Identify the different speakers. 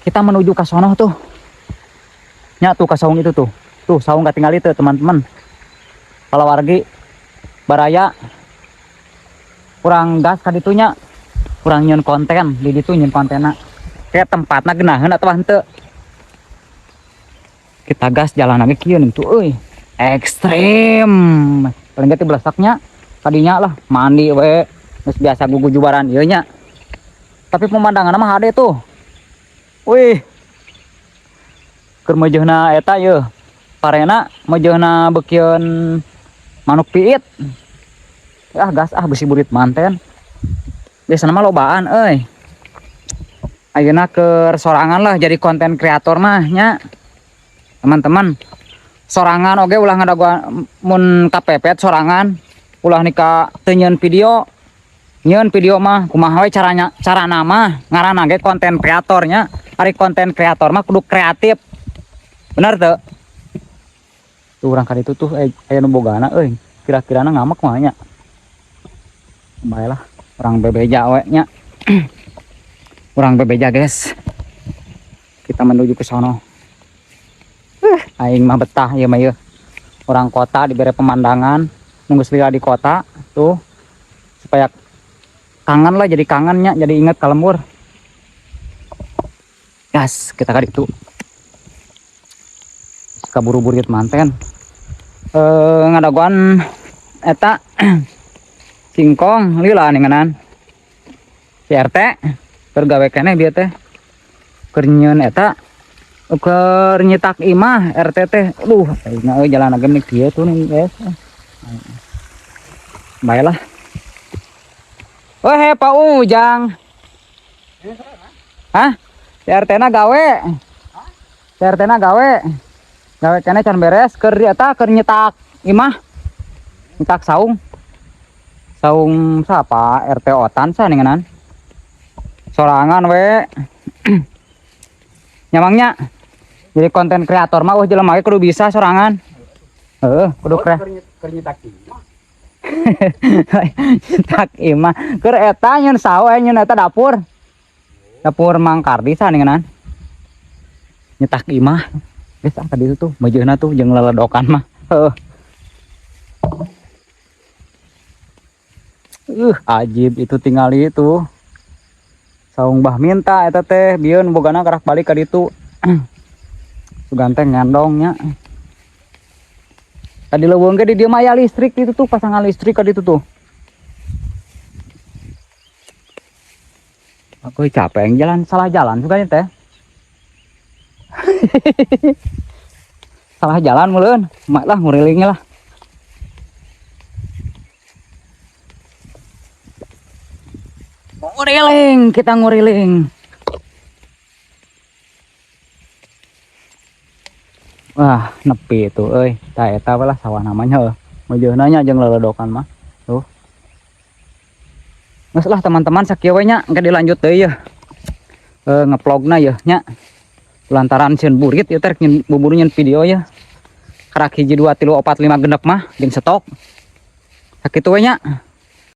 Speaker 1: Kita menuju ke sono tuh. Nya tuh ke saung itu tuh. Tuh saung katinggal itu teman-teman. Kalau wargi baraya kurang gas ka ditunya, kurang nyieun konten di ditu nyieun kontenna. Kayak tempatna geunaheun atawa henteu. Kita gas jalan lagi kieu nih tuh euy. Ekstrim. Paling ge teh belesaknya tadinya lah mandi we geus biasa gugujubaran ieu nya. Tapi pemandanganna mah hade tuh. Wih. Keur meujeuhna eta yeuh. Parena meujeuhna beukieun manuk piit. Ah gas ah besi burit manten. Biasana mah lobaan euy. Ayeuna keur sorangan lah jadi konten kreator mah nya. Teman-teman, sorangan oge ulah ngadagoan mun kapepet sorangan ulah nikah teu nyieun video. Nyieun video mah kumaha we caranya, carana mah ngaranna ge konten kreatornya. Ari konten kreator mah kudu kreatif. Bener teu? Tuh urang ka ditu tuh aya nu bogana euy. Kira-kirana ngamek mah nya. Bae lah, urang bebeja we nya. Urang bebeja guys. Kita menuju ke sono. Aing mah betah ieu mah ieu. Orang kota diberi pemandangan, nunggu selila di kota tuh supaya kangen lah, jadi kangennya, jadi inget ka lembur. Gas, kita ka ditu. Kaburu-burit manten. Ngadagoan eta singkong lila ninganan. Si RT keur gawe keneh bieu teh. Keur nyieun eta keur nyitak imah RT teh. Aduh, aing euy jalan lagi nih kieu tuh nih guys. Baiklah. Weh, Pak Ujang. Hah? Si RT na gawe. Si RT na gawe. Gawe keneh can beres keur eta keur nyetak imah. Nyetak saung. Saung siapa? RT Otan sa ninganan. Sorangan we. Nyamangnya. Jadi konten kreator mah wah jelema ge kudu bisa sorangan. Heeh, kudu kre.
Speaker 2: Keur nyetak imah.
Speaker 1: Nyetak imah. Keur eta nyeun saung nyieun eta dapur. Dapur Mang Kardi sa ninganan. Nyetak imah. Geus ah tadi tuh meujeuhna tuh jeung leledokan mah. Heeh. Ajib itu tingali itu. Saung Bah Minta eta teh bieun bogana karak balik ka ditu. Sugan teh ngendongnya. Tadi leuweung ge di dieu mah aya listrik itu tuh, pasangan listrik ka ditu tuh. Aku capek yang jalan salah jalan juga nih teh. Salah jalan meuleun, mak lah ngurilingnya lah. Nguriling, kita nguriling. Wah, nepi itu euy. Tah eta we lah sawah namanya heuh. Meujeuhna nya jeung leledokan mah. Tuh. Geus lah teman-teman sakieu we nya, engke dilanjut deui yeuh. Ngevlogna yeuh nya. Lantaran sieun burit ieu teh rek nyen buburu nyen video yeuh. Karak 1 2 3 4 5 genep mah jeung stok. Sakitu we nya.